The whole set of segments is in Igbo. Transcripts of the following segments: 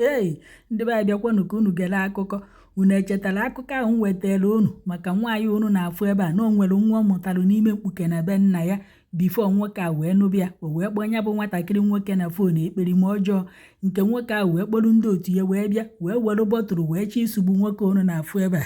Ei, ndị be anyị, bịakwanụ ka unu gere akụkọ. Unu echetara akụkọ ahụ m wetara unu maka nwaanyị unu na-afụ ebe a, na o nwere nwa ọ mụtara n'ime mkpuke na be nna ya before nwoke a wee nụbịa? O wee kpọọ ya bụ nwatakịrị nwoke na phone ekperima ọjọọ nke nwoke ahụ wee kpọrọ ndị otu ya wee bịa, wee were bottle wee chọọ isugbu nwoke unu na-afụ ebe a.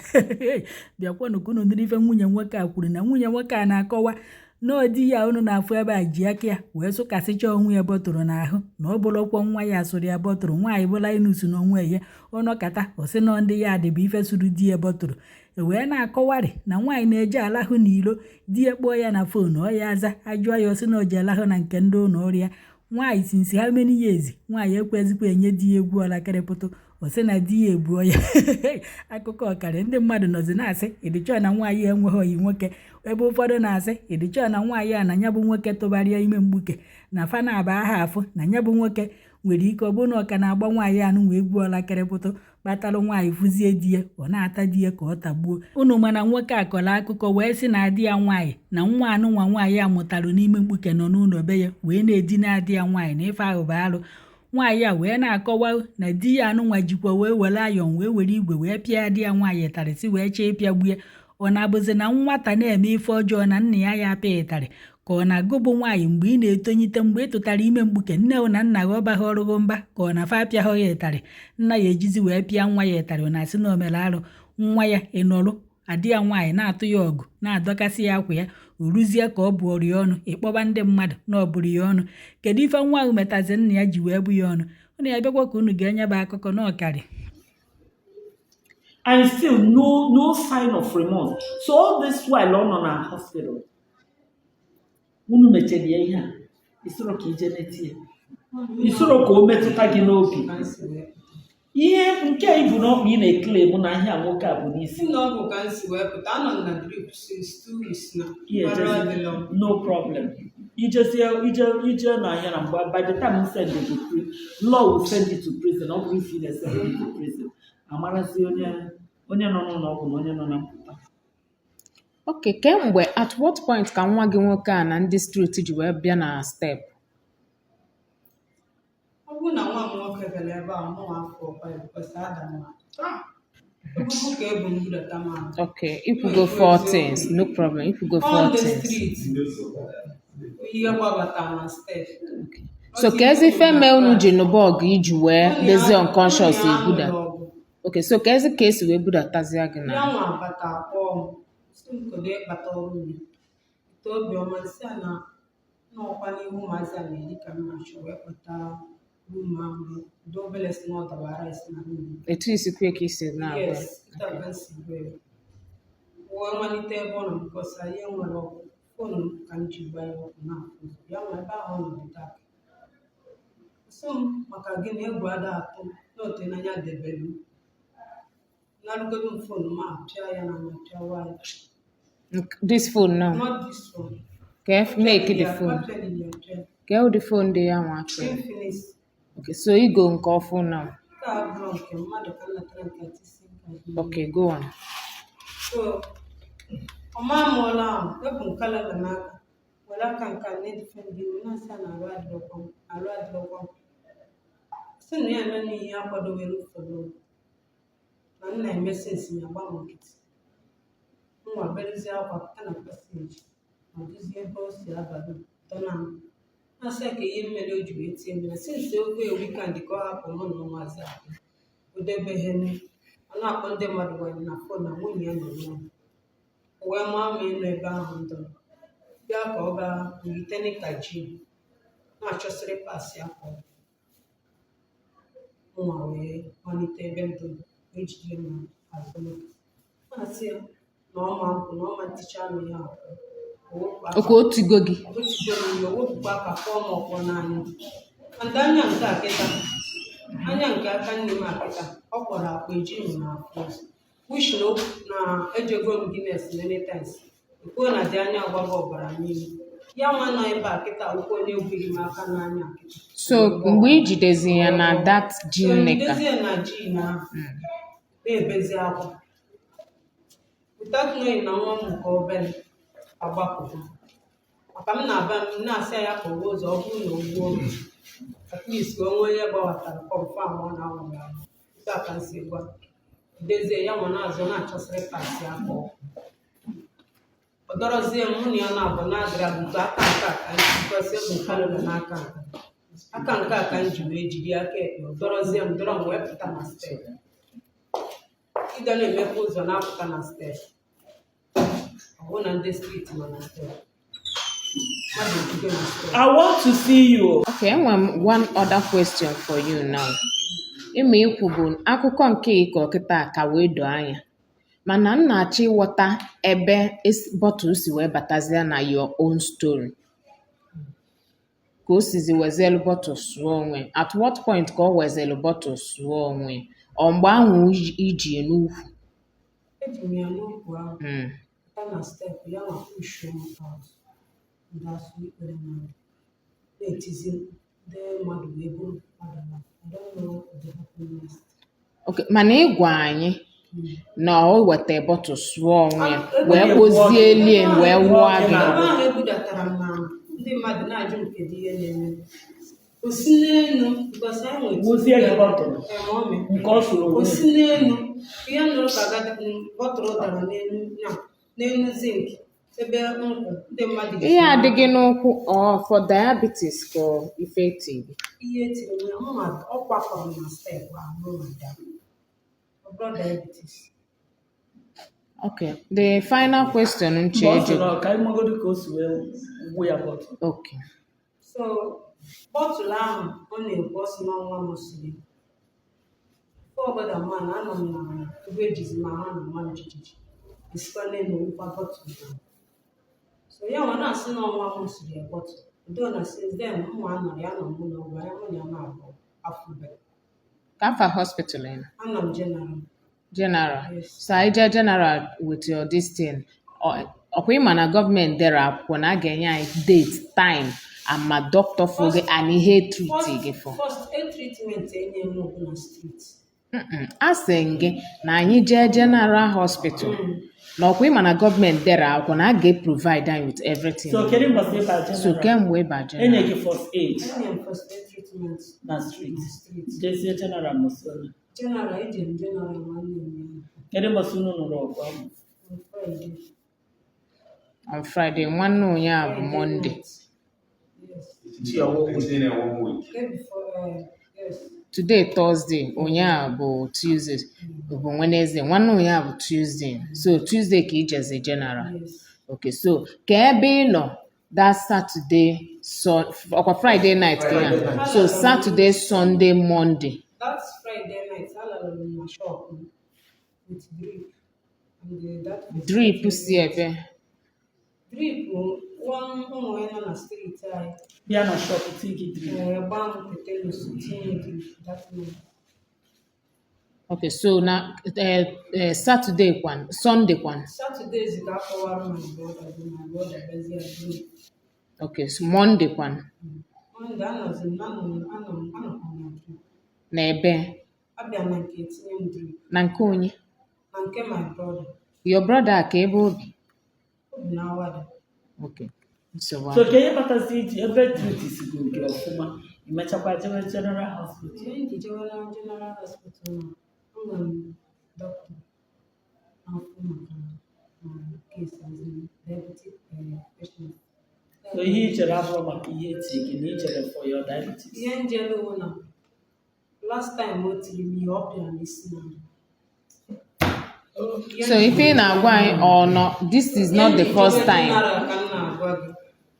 Bịakwanụ ka unu nụrụ ife nwunye nwoke a kwuru, na nwunye nwoke a na-akọwa na di ya unu na-afụ ebe a ji aka ya wee sụkasịcha onwe ya bottle n'ahụ, na ọ bụrụkwa nwa ya sụrụ ya bottle. Nwaanyị bụla inusu n'onwe ya, ọnọkata ọsị nọ ndị ya dị bụ ife sụrụ di ya bottle. E wee na-akọwarị na nwaanyị na-eje alahụ n'ilo, di ya kpọọ ya na phone, ọ ya aza, ajụọ ya, ọsị na o ji alahụ na nke ndị ụlọ ọrụ ya. Nwaanyị, since how many years, nwaanyị ekwezikwa enye di ya egwu ọlakịrịpụtụ, ọ sị na di ya ebuo ya. Akụkọ ọkarị ndị mmadụ nọzi na-asị ịdịchọ na nwaanyị enweghị oyi nwoke, ebe ụfọdụ na-asị ịdịchọ na nwaanyị a na ya bụ nwoke tụbara ya ime mgbuke na fa na-aba aha afụ, na ya bụ nwoke nwere ike ọ bụrụ na ọ ka na-agba nwaanyị anụ wee egwu ọlakịrịpụtụ kpatalụ nwaanyị fụzie di ya, ọ na-ata di ya ka ọ tagbuo unu. Mana nwoke a kọrọ akụkọ wee sị na adị ya nwaanyị na nwa anụnwa nwaanyị a mụtara n'ime mkpuke nọ n'ụlọ be ya wee na-edina adị ya nwaanyị, na ife ahụ bụ arụ. Nwaanyị a wee na-akọwa na di ya anụnwa jikwa wee were ayọn, wee were igwe wee pịa adị ya nwaanyị ịtarị, si wee chọọ ịpịagbue. Ọ na-abụzi na nwata na-eme ife ọjọọ na nna ya ya apịa ịtarị, ka ọ na-agụ bụ nwaanyị mgbe ị na-etonyite, mgbe ị tụtara ime mkpuke, nne na nna gị ọbaghị ọrụghị mba, ka ọ na fa apịaghị ya ịtarị, nna ya ejizi wee pịa nwa ya ịtarị? Ọ na-asị na o mere arụ nwa ya ịnọrụ adị ya nwaanyị na-atụ ya ọgụ, na-adọkasị ya akwa ya, o ruzie ka ọ bụọrọ ya ọnụ, ịkpọba ndị mmadụ na ọ bụrụ ya ọnụ. Kedu ife nwa ahụ metazi nna ya ji wee bụ ya ọnụ? Unu ya bịakwa ka unu ga-enye bụ akụkọ na ọkarị. And still no sign of remorse. So all this while ọ nọ na hospital, unu mechara ya ihe a, isoro ka ije neti ya, isoro ka o metụta gị n'obi, ihe nke a ibu n'ọkpa ị na-ekele mụ na ihe a nwoke a bụ n'isi. Si n'ọgwụ ka m si wee pụta, anọ m na drip since 2 weeks na Ihe arụ ejezi- adịlọ m. No problem. Ijezie ije ije na ahịa na mgbe by the time m send you to prison, law will send you to prison. Ọ bụrụ if ị na-esend you to prison, amarazi onye onye nọ n'ụlọ ọgwụ na onye nọ na mpụta. Okay, kemgbe at what point ka nwa gị nwoke a na ndị street ji wee bịa na step? Ọ bụrụ na nwa m nwoke bịara ebe a, mụ afọ ọkwa ya because ada m ebubu ka ebu m budata m ahụ. Okay, ikwugo four things, no problem. Ikwugo four On the things. street, ihe gbabata na step. So ka ezi ife mee unu ji nụba ọgụ iji wee dezie unconscious ebuda? Okay, so ka ezi ka esi wee budatazie gị na? Ya nwa bata kpọọ m, si m kedu ịkpata ọrụ m ite obiọma, si a na n'ọkwa n'ihu maazị a na-eri ka m na-achọ wee kpata room ahụ dị obere, si na ọ dabara rice na room. Etu isi kwe ka isi na-agwa? Yes, taa ka m si gwa ya, wee malite ebe ọ nọ because anyị enwere ọkụ, phone m ka m ji gba ya ọkụ na-afụ ụzọ. Ya nwa ebe ahụ ọ nọ dị dark, sị m maka gịnị egwu ada atụ n'ote n'anya debere m narụgodo m phone m a pịa ya n'anya, pịawa ya. This phone now? Not this one. Ka f make the phone. Apịaliri ya apịa. Ka ụdị phone dị ya nwa apịa? Infinix. Okay, so igo nke ọfụ now? Nke a abụrụ nke mmadụ, ka m natara nke atisi nka. Okay, go on. So ọma mụọla ahụ, ebu m kalenda n'aka, were aka nke a na-edefend iwu, na-asị ya na arụ adịrọkwa m, arụ adịrọkwa m, sị na ya eme n'ihe ya kwadowere ụfọdụ na m na-eme since ya gba m nkịtị. Nwa berezie akwa pụta na passage, ma duzie ebe o si abalị dọna m, na-asị ya ka ihe mmere o ji wee tie m na since oge weekend ka ọ hapụ mụ na ụmụazị abụọ, o debeghị. Ọ na-akpọ ndị mmadụ gwara na phone na nwunye ya nọ n'ụlọ. O wee maa m ịnọ ebe ahụ ndọ bịa ka ọ gaa yite nika ji na-achọsịrị pasị akwa mụnwa, wee malite ebe ndụ wee jide m azụ moto, na-asị ya na ọma nkwụ na ọma nticha m ihe akwụ, o wepụ aka. Okay, o tigo gị? O tigo m ihe, o wepụkwa aka kpọọ m ọkpọ n'anya. And anya nke a kịta, anya nke aka nne m a kịta, ọ kpọrọ akpọ, ejighị m n'afọ ụzọ, which no na ejego m Guinness many times, ekwuo na dị anya agbago ọbara n'ime ya. Nwa nọ ebe a kịta, ụkwụ onye egbughị m aka n'anya kịta. So mgbe i jidezi ya na that So jean nika? Njidezie na jean ahụ, na-ebezi akwa without knowing na nwa m nke obere agbapụgo, maka m na-aba m na-asị ya ka owe ụzọ, ọ bụrụ na o gbuo m. At least ka o nwee onye gbawatara confirm ọ na-anwụrụ anwụ. Otu a ka m si gwa. Dezie ya nwa na-azụ na-achọsịrị pasị aka ọkụ. Ọ dọrọzie m, mụ na ya na-abụ na-agara nke aka nke a ka m ji gosi ebu nkalụlụ n'aka nke aka nke a ka m ji wee jiri aka ekpe. Ọ dọrọzie m, dọrọ m wee pụta na step, ịga na-emepe ụzọ na-apụta na step. Ọ bụrụ na ndị street nọ na step, mmadụ ejugo na step. I want to see you. Okay, enwere m one other question for you now. Ịma ikwu bụ akụkọ nke ịkọ kịta ka wee doo anya, mana m na-achọ ịghọta ebe bottle si wee batazie na your own story. Ka o sizi wezelu bottle sụọ onwe. At what point ka o wezelu bottle sụọ onwe? Ọ mgbe ahụ iji n'ukwu? Eji m ya n'ukwu ahụ pụta na step, ya nwa push m out, ndị asụ ikpere mmadụ na-etizi mkpu, ndị mmadụ wee buru mmadụ na I don't know what the happen next. Okay, mana ịgwa anyị na o weta bottle sụọ onwe ya wee Ebe kpozie lie wee wụọ gị. Ebe ahụ ebudatara m na ndị mmadụ na-ajụ m kedu ihe na-eme. O si n'elu because anyị nwere Wụzie gị bottle. Ee, mommy. Nke ọ sụrụ O onwe. si n'elu, ihe m nụrụ ka agadi bottle dara n'elu ya, n'elu zinc ebe nkwụ ndị mmadụ ji Ihe adịghị n'ụkwụ ọ for diabetes ka ọ ife eti gị? Ihe etiri m ya, mụnwa ọ kwafọrọ m na step ahụ, mụnwa daa. Ọ bụrụ diabetes. Okay, the final question nche Mgbe ọ ịjụ. sụrụ, ka anyị magodu ka o si wee gwụ ya bottle. Okay. So bottle ahụ ọ na-ekwu, ọ sị na nwa m siri ọbụla ma na anọ m na ebe ejizi m ahụ na nwa m jijiji esikwa n'elu wụkwa bottle ahụ. So ya nwa na-asị na ọnwa m siri ya bottle udo na since then mma anọrọ ya nọ m n'ụlọ ọgwụ anya mụ na ya na-abụ afụbe. Ka afa hospital ị nọ? Anọ m General. General. Yes. So anyị jee general with your this thing. Ọkwa ịma na gọọmenti dere akwụkwọ na a ga-enye anyị date, time, and ma doctor for gị and ihe treat gị for. First aid treatment enye m bụ na street. A sị m gị na anyị jee general hospital na ọkwa ịma na gọọmenti dere akwụkwọ na a ga-provide anyị with everything. So kedu mbọsị ịba So general? kemgbe ịba Enye general. gị first aid Enye m first aid treatment na street. na street. Jezie general Mosona. General, eje m general nwanne m ya. Kedu mbọsị unu nụrụ ọgụ ahụ? On Friday. On Friday, nwanne ụnyaahụ bụ Friday Monday. night. Yes. It's in a one week. Day before, yes. Today Thursday, ụnyaahụ bụ Tuesday, bụ Wednesday, nwanne ụnyaahụ bụ Tuesday. So Tuesday ka ijezi general. Yes. Okay, so ka ebe ị nọ that Saturday, so ọkwa Friday night ka ya. So Saturday, Sunday, Monday. That's Friday night. Alara m na shop m with drip. And that was Drip si ebe. Drip one ụmụ ya nọ na street anyị. Bịa na shop tii gị drip. Wee gbaa m tetanus tinye drip that night. Okay, so na Saturday kwan, Sunday kwan. Saturdays ka akpọwara my brother bụ my brother bịazie drip. Okay, so Monday kwan. Monday anọzi m anọ m anọ m anọkwa m na drip. Na ebe Abịa na nke etinye m drip. Na nke onye? Na nke my brother. Your brother ka ebe obi? Obi na awada. Okay. Nsogbu So adịghị. ka ihe kpatazi iji ebe treat sigo gị ọfụma, imechakwa jewe general hospital? Ihe m ji jewe na general hospital na enwere m dọkịta na-afụ maka case as in diabetic patient. So ihe i chere abụrụ maka ihe eti gị na i chere for your diabetes? Ihe njelu wụ na last time o tiri m ihe, ọ pịara m isi na So ife ị na-agwa anyị ọ nọ this is not the first time. General ka m na-agwa gị,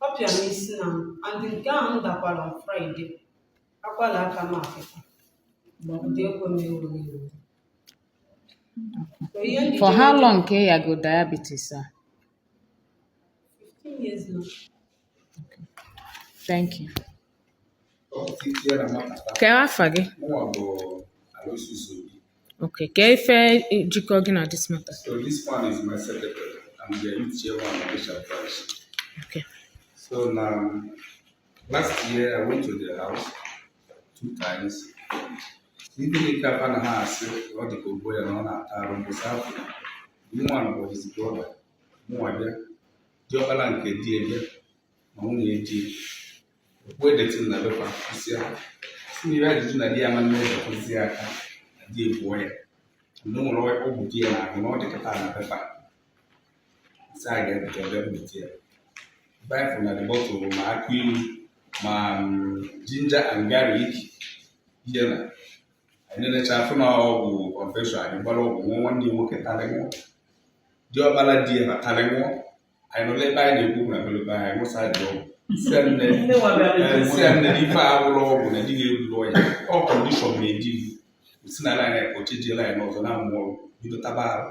ọ pịara m isi na and nke ahụ m dakwara on Friday akwala aka m akịta ndị ekwe m ewu ewu. So ihe m ji For jewe how long ka ị yago diabetes a? 15 years now. Thank you. Ọtụtụ ya na nwata. Kee afa gị? Mụnwa bụ Aloysius Obi. Okay, kee ife jikọ gị na this matter? So this one is my secretary. I'm the youth chairman of Aisha Parish. Okay. So now, last year I went to the house two times. Ndị na-eke afa na ha asị ọ dị ka ogbo ya na ọ na-ata arụ mbụsị afọ. Nwa bụ his brother. Mụnwa bịa, diọkpara nke di ya bịa, ma nwunye di ya. Okwuo the thing na befa isi ya si na ire ajụjụ na di ya ma nne ezi aka na di ebuo ya na o nwere ọgwụ di ya na-aṅụ na ọ dị kịta na befa sị a ga-ebute ọbịa bute ya. Baịfụ na the bottle ma akụ ilu ma ginger and garlic ihe na anyị na-enecha afụ na ọgwụ convention. Anyị gbara ọgwụ nwa nwanne ya nwoke tarị nwụọ, diọkpara di ya tarị nwụọ. Anyị nọrọ ebe anyị na-ekwu okwu na belobe anyị nwụsa dị ọgwụ si ya nne. Nne nwa bịara. Ee, si ya nne na ife a awụrụ ọgwụ na di ga-eburu ọya ọ condition na-edi gị si na line ka o chejie line ọzọ na-amụ ọrụ bido taba arụ.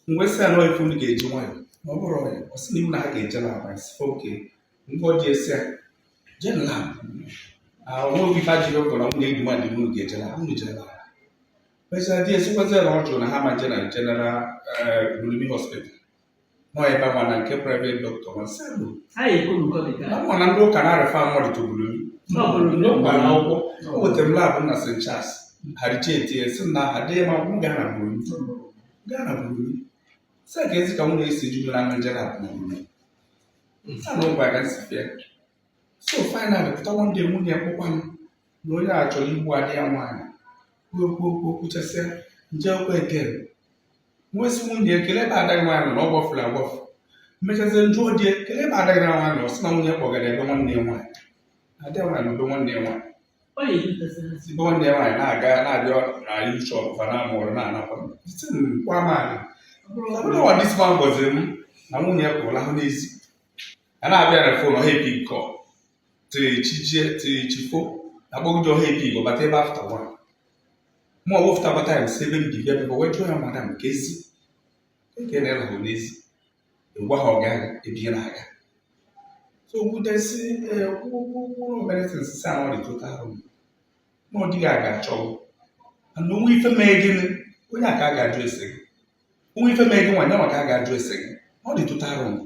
Mgbe si ya na ife unu ga-eji nwayọ na ọ bụrụ ọya, ọ sị na iwu na ha ga-eje lab. Anyị sị oke ngwa ọ dị esi ya jee lab onwe ife ajụghị ụkọ na nwunye gị nwaanyị unu ga-eje lab, unu jee lab. Mesịa di esikwazi na ọ jụrụ na ha ma nje na general Bulimi Hospital nọ ebe nwa na nke private doctor nwa sị no. Ha ekonukọ dị ka Na mụ na ndị ụka na-arefer mmadụ to Bulimi. Ọ bụrụ Ndị ụka na akwụkwọ o wetara m lab na St. Charles, ha reject ya, sị na adịghị m akwụkwọ, gaa na Bulimi, gaa na Bulimi. Sị ka ezi ka nwunye esi ju na nje lab na Bulimi sị na ụgwọ aga nsi fịa. So finally pụta one day, nwunye kpọkwa m na onye a chọrọ igbu adị ya nwaanyị kwuo okwu okwu okwuchasịa nje okwu again. Nwesị nwunye kelee ebe ada gị nwaanyị nọ na ọ gbafuru agbafu. Mmechazie njụọ di ya kelee ebe ada gị nwaanyị nọ, sị na nwunye kpọgara ebe nwanne ya nwaanyị, ada ya nwaanyị nọ ebe nwanne ya nwaanyị. Ọ ya ebutesịrị. Si ebe nwanne ya nwaanyị na-aga na-abịa na shop fa na-amụ ọrụ na-anakwa sị m kwa maanyị ọ bụrụ this man gọziri m na nwunye ya pụrụ lahụ n'ezi a na-abịa na phone ọha epick call tiri chijie tiri chifo akpọgide ọha epick ọ bata ebe after one mụ ọwụfụtakwa time si ebe m bi bịa bịa wee jụọ ya, madam, ka ezi eke na ịlahụ n'ezi gwa ha ọ ga-aga ebe ị na-aga. So kwutesi kwuru medicine sisi ahụ ọ dị total wrong na ọ dịghị aga achọ and onwe ife mee gịnị onye a ka a ga-ajụ ese gị, onwe ife mee gị nwa nyanwa ka a ga-ajụ ese gị. Ọ dị total wrong.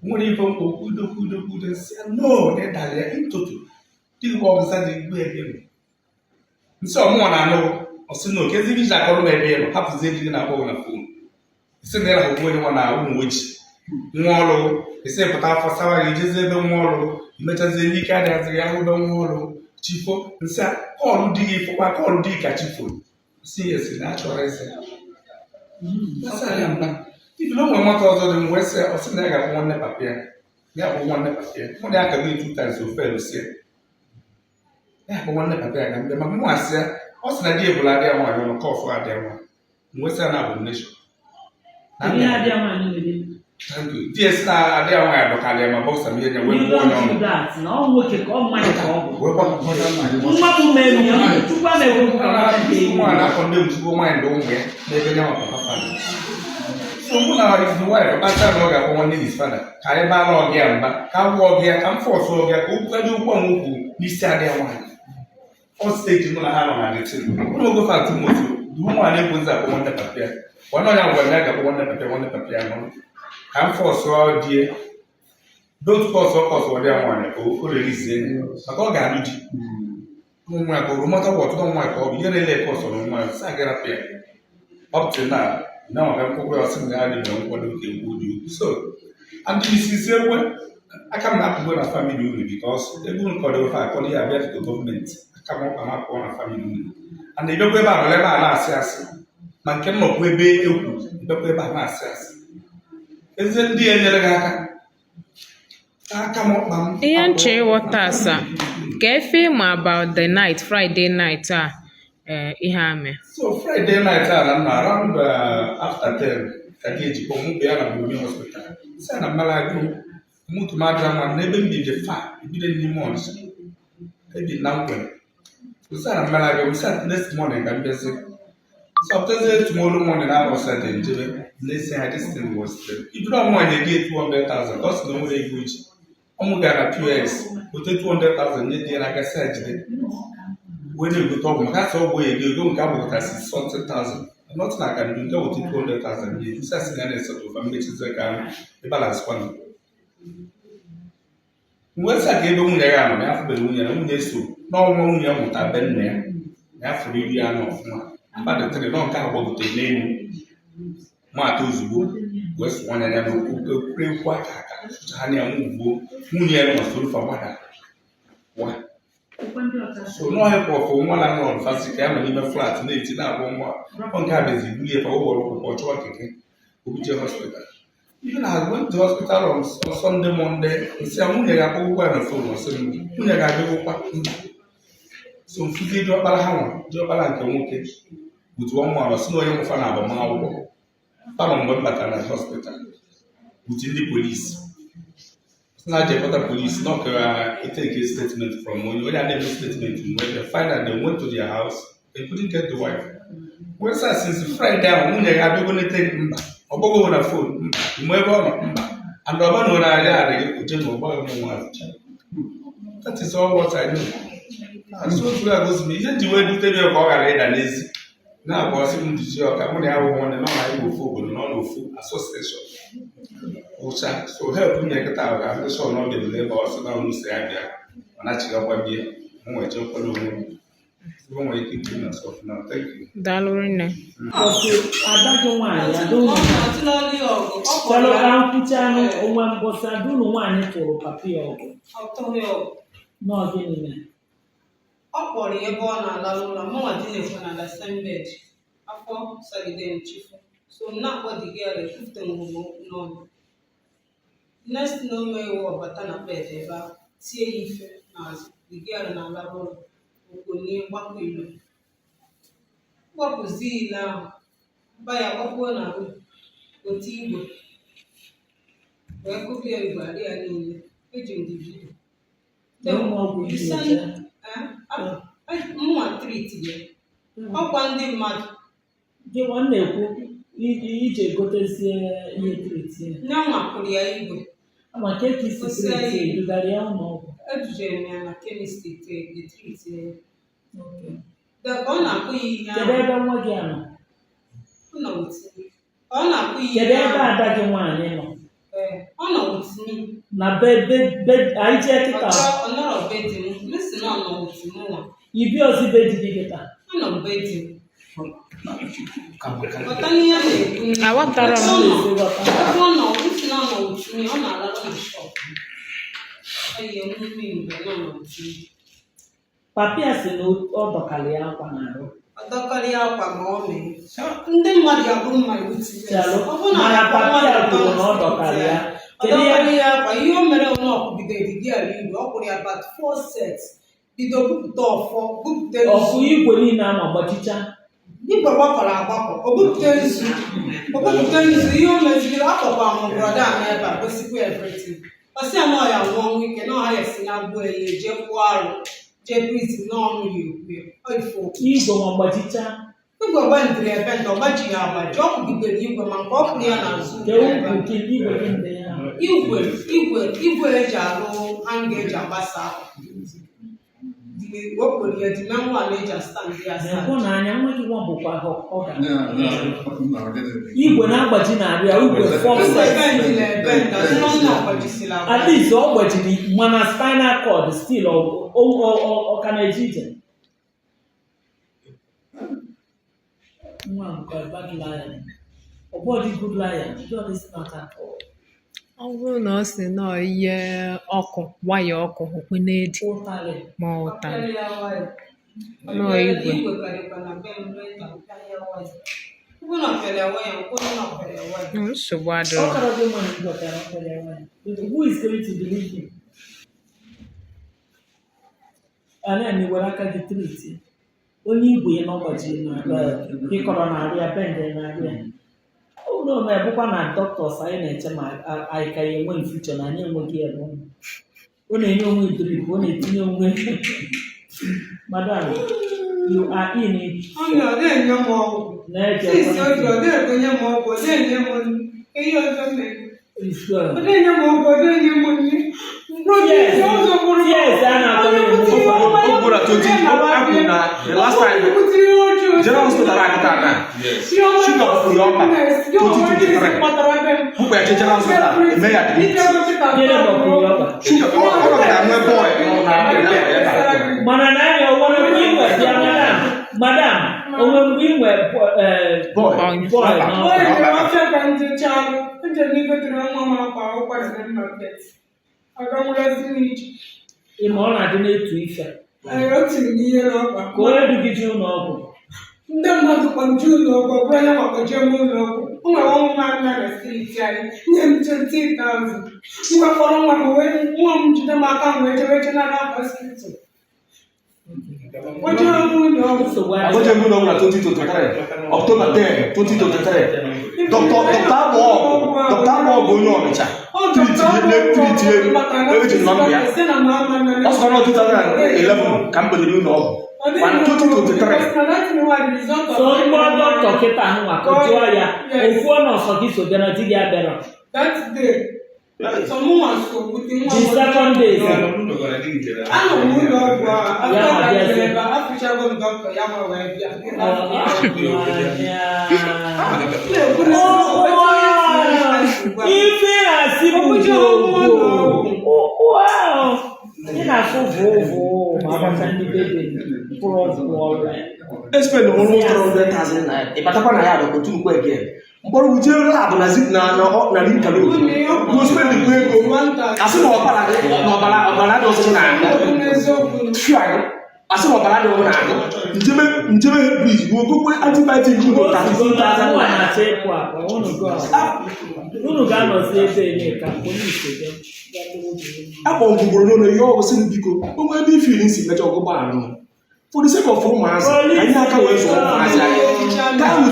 Nwere ife mkpa kwudo kwudo kwudo si ya no na ịdara ya ntoto dịghị ọgụsa dị gbu ebe nọ nsị ọmụnwa na anụ. Ọ sị na okezi iji akọrọ m ebe ị nọ hapụzie di gị na-akpọ gị na phone isi na ịrahụ onye nwa na ụmụ oji nwa ọrụ isi pụta afọ sawa gị jezie ebe nwa ọrụ imechazie n'ike adịghịzị ya hụ ebe nwa ọrụ chifo nsị a call di gị fụkwa call di gị ka chifo si ya esi na achọrọ isi gbasara ya mba ibi na o nwere nwata ọzọ dị mgbe sị ọ sị na ya ga-akpọ nwanne papa ya, ya akpọ nwanne papa ya mụ na ya ka gị two times ofe elu ya ya akpọ nwanne papa ya ka mbe maka mụ asị ya ọ sị na di ebula adị ya nwaanyị ọnụ ka ọfụ adị ya nwaanyị mgbe sị ya na abomination. Kedu ihe adịghị nwaanyị mere? Thank you. Di esi na adị ya nwaanyị dọkarị ya ma bọksa m ihe nye wee You gbuo onye don't ọnụ do that. Na ọ nwoke ka ọ mmadụ ka ọ bụ. wee gwa Nwa m mere ya, Chukwu a na-ekwe ka nwa m mee. Nwaanyị na-akọ ndị ozugbo nwaanyị dị ụmụ ya n'ebe nye nwa papa father. So mụ na his wife kpacha na ọ ga-akpọ nwanne his father ka anyị baa ọgị ya mba ka m gwa ọgị ya ka m force ọgị ya ka o kwugaji okwu ahụ okwu n'isi adị ya nwaanyị. Ọ stage mụ na ha nọ na the thing ụlọ ogo fa too much. The woman na-ekwezi akpọ nwanne papa ya nwanne onye gwara ya ga-akpọ nwanne papa ya, nwanne papa ya nọ ka m force die don't curse ọ curse ọ dị ya nwaanyị ka o release ya maka ọ ga-alụ di ụmụ nwaanyị ka ọ mata ọtụtụ ụmụ nwaanyị ka ọ bụ ihe na-ele ka ọsọ na nwaanyị sị agara ya up till now na maka nkwụkwọ ya ọsị m na ya dị mere nkwado ka egwu dị ukwu. So and isi isi ekwe aka m na-apụgo na family unu because ebe unu kọdụ ofe akọrọ ya abịa to gọọmenti aka m ọkpa m apụọ na family unu and ịbịakwa ebe a nọrọ ebe a na-asị asị ma nke m nọkwa ebe egwu ịbịakwa ebe a na-asị asị eze ndị a enyere gị aka aka m ọkpa m. Ihe nche ịghọta asa ka efe ịma about the night, Friday night a ihe a mee. So Friday night a na nọ around after 10 ka gị ejikọ mụ bịa na Bulimi Hospital sị na mmara agụ mụtụ m adịra nwa n'ebe m bi dị fa ebido n'ime Ọnịsha ebi na nkwere sị na mmara agụ sị next morning ka m bịazi. So pụtazie tomorrow morning na outside njebe n'esi ha this thing was there ibido ọmụ nwaanyị ego 200,000 ka ọ sị na o nwere ego ji ọmụ gara POS weta 200,000 nye di ya n'aka sị ya jide wee na-egote ọgwụ maka asị ọgwụ ya ego ego nke agbụgụta six something thousand nothing I can do nke weta 200,000 nye isi asị na ya na-esetụ ụfa mmechizi ka ịbalance kwanụ mgbe sị ka ebe nwunye ya nọ na ya fụbeghị nwunye na nwunye so n'ọnwa nwunye ya mụta be nna ya na ya fụrụ iri ya nọ ọfụma mmadụ tịrị nọ nke a gbagotere n'elu. Mata ozugbo wee sụọ anya ya n'okwu ekwu aka aka sụcha anya ya nwugbuo nwunye ya nwa soro fa gbada wa. So n'ọhịa kwa ọfụ nwa na nọ fasị ka ya nọ n'ime flat na-eti na-agwọ nwa ọ nke a bịazi bulie fa ụgbọrọ ụkwụ chọwa keke obuje hospital. Even I went to hospital on Sunday, Monday, nsị ya nwunye ga-akpọ ụgwọ ya na phone, ọsị m nwunye ga-abịa ụkwa mba. So mfuzi diọkpara ha nwa diọkpara nke nwoke butu ọnwa ọ sị na onye nwụfa na agbamakwụkwọ fanọ mgbe m batara na hospital butu ndị polisi sị na jekọta polisi na ọkara take a statement from onye onye a na-eme statement. Mgbe finally they went to their house, they couldn't get the wife. Wee sị since Friday ahụ nwunye ya abịago nete mba, ọ bụghị na phone mba, mgbe ebe ọ nọ mba, and ọba na onye arịa arịa oje na ọgbaghị m nwa. That is all what I know. And so otu a gosi m ihe ji wee dute ya ka ọ ghara ịda n'ezi na-agba ọsị m duzie ọka mụ na ya bụ nwanne nọ na igbo ofu obodo nọ n'ofu association ụcha. So help nye kịta ahụ ka ndị sọ na ọ bịara ebe ọ sị na ọnụ si ya bịa mana chigakwa bie m nwee chekwara onwe m. O nwere ike ikwu na sọf na thank you. Daalụ rinne. Ọsị ada gị nwaanyị, ada unu Ọ na-atụlọlị ya ọgụ. Ọ chelụ kpọrọ ka ya nkwucha anụ onwe mbọsị ada unu nwaanyị tụrụ papi ya ọgụ. Ọ tụghị ọgụ. Nọọ gịnị mere? Ọ kpọrọ ya ebe ọ na-alalụ ụlọ, mụnwa dinekwa na the same bed. Afọ sagidere m chifu, so m na-akpọ the girl, ekwufute m okwu n'ọnụ. Next na ome iwu ọbata na bed ebe ahụ tie ya ife n'azụ. The girl na-alarụ ụlọ, okonie gbapụ ilo, gbapụzie ile ahụ ba ya gbapuo na room, otu igwe wee kụpụ ya igwe arị ya niile. Eji m the video. Ụmụ ọgwụ iji eje. Mụnwa treat ya ọkwa ndị mmadụ. Gị nwa m na-ekwu iji egotezie ihe treat ya. Nyanwa kụrụ ya igwe. Ama nke ka isi Kwụsị treat ya ya. edugara ya ụlọ ọgwụ? Edujere m ya na chemist treat ya. Okay. Ka ọ na-akụ ya ihe Kedu ahụ ebe nwa gị a nọ? Ọ nọ with me. Ka ọ na-akụ ya Kedu ihe ebe ahụ ada gị nwaanyị nọ? Ee, ọ nọ with me. Na be anyị jee kịta. Ọ nọrọ be di m. M sị na ọ nọ with mụnwa. Ibi ozi be di gị kịta? Ọ nọ be di m. Ghọta n'ihe a na-ekwu. Aghọtara m. Ebe ọ nọ. Esi ghọta. Ebe ọ nọ, m sị na ọ nọ with me. Ọ na-alarụ na shop. Ọ yi emume mgbe ọ nọ with me. Papi a sị na ọ dọkara ya akwa n'arụ. Ọ dọkarịa akwa ma ọ mee ndị mmadụ ga-abụrụ my witness. Chalụ, Ọ bụrụ na mana akpọ papi a mmadụ kwuru na ọ na dọkara ya. ọ Kedu ihe dọkarịa ya akwa, ihe o mere bụ na ọ kwụgidere di ya igwe, ọ kwụrụ ya about four sets, bido bupụta ọfọ, bupụta ọfụ nzu. Igwe niile ama gbachicha. Igwe gbakọrọ agbakọ, o bupụta nzu, o bupụta nzu. Ihe o meziri, akpọkwa m brother m ebe a gosikwa everything. Ọ sị ya na ọ ya nwụọ ọnwụ ike na ọha ya si na gbuo ya, eje kwụọ arụ, jee prison n'ọnụ ya ekwu ya ọ ife okwu. Igwe ma gbachicha. Igwe gbandiri ebe ndị ọ gbajighị agbaji, ọ kwụgidere igwe ma nke ọ kwụrụ ya n'azụ. Ke ebe a. ukwu nke igwe gị ndị ya. Igwe eji arụ hanger, eji agbasa akwa dị, wepụrụ ya dị na nwa na-eji a-stand ya Na-ekwu stand. na anya nwa gị nwa bụkwa ọga. Yeah. Igwe na-agbaji na-arụ ya igwe four Igwe sets. bendịla ebend, asịrọ nna ọgbajisila At agbaji. least ọ gbajiri, mana spinal cord still ọ ka na-eje ije. Nwa nke bad lion, ọ bụghị good lion, God is not at all. Ọ bụrụ na ọ sị nọọ ihe ọkụ, waya ọkụ, okwe na-edi Ụtalị. ma ọ ụtalị. Ọpịara ya waya. Nọọ igwe. Igwe karịkwa na be m later, ọpịara ya waya. Ọ bụrụ na ọpịara ya waya, nkwụ na ọpịara ya waya. Nsogbu Ọ adịrọ. kara gị mma na igwe pịara ọpịara ya waya. But who is going to believe him? Ala na iwere aka gị treat onye igwe ya na ọ gbajiri na ịkọrọ na-arụ ya, bend na-arụ ya. Ụlọ ome bụkwa na doctors anyị na-eche ma anyị ka ya enwe in future na anyị enweghị ya n'ụlọ. Ọ na-enye onwe drip, ọ na-etinye onwe. Madam, you are in it. Ọ na ọ na-enye m ọgwụ. Na-eche. Since oge ọ na-egonye m ọgwụ, ọ na-enye m nri. Ihe ọzọ m na-enye. It's well. Ọ na-enye m ọgwụ, ọ na-enye m nri. Tears, tears a na-atọ Onye na-eme. bute ihe ọma ya. Akwụ na 20 akwụ na the last time General Hospital akịta na Shuga kwuru ya ọkpa 2023. Bụkwa ya je General Hospital eme ya admit. Gịnị gbapụrụ ya ọkpa? Shuga ọ nọgara nwee boy nọ na ya ya. Mana na anya onwere mgbe inwe bịa, madam, madam, onwe mgbe inwe Boy. Boy n'ọkpa. Ị ma ọ na-adị n'etu ife ka onye du gị jee ụlọ ọgwụ. Ndị mmadụ kpọnje ụlọ ọgwụ, ọ bụrụ ya ma kpọjee m ụlọ ọgwụ. O nwere ọnwụ nwa nna na steeti anyị nye m 20,000. Ngwa, kpọrọ nwa m wee nwa m jide m aka m wee jewe je na hospital, kpọjee m ụlọ ọgwụ. Nsogbu adịghị. Abuja ụlọ ọgwụ na 2023, October 10, 2023. Dr. Agbo, Dr. Agbo bụ onye Ọnịcha. Treat eji nọmba ya. Ọ sịkwa na 2011 ka m bidoro ụlọ ọgwụ. Mana 2023 So mgbe dọkịta kịta ahụ nwa ka ọ jụọ ya ofu ọ nọọsọ gị so bịa na di gị abịara. That day, so mụnwa so bute nwa The m. second day. Anọ m ụlọ ọgwụ ahụ Ya after ma that bịazie. ebe a, afụchago m dọkịta ya ma wee bịa. Na-ekwuru sị, "Otu onye si na-esi Ife na-asị bụ gwogwo ị na-asụ vụvụ ma agbata ndị bebe mkpụrụ ọgwụ ọrịa. E spend almost 300,000 naira. Ị batakwa na ya bụ otu again. Mkpọrọ jee lab na zip na Linka Road. Go spend ego. Asị na ọbara dị na ọbara dị ọsọ na ahụ. N'eziokwu. Fịa asị na ọbara dị ọsọ na ahụ. Njebe bridge bụ okokwe antibiotic bụ Ozugbo na 32,000 nwa naira. na-achọ ịpụ apụ, unu unu ga-anọzi ebe eme ka polisi bịa bịa tụrụ gị. Akpọ ngwugworo n'ụlọ ihe ọgwụ sị m biko, onwe ebe ifili nsi mejọ ọgụ gbaghara m. For the sake of ụmụazị, ka anyị aka wee zụọ ụmụazị anyị. Ka ahụ.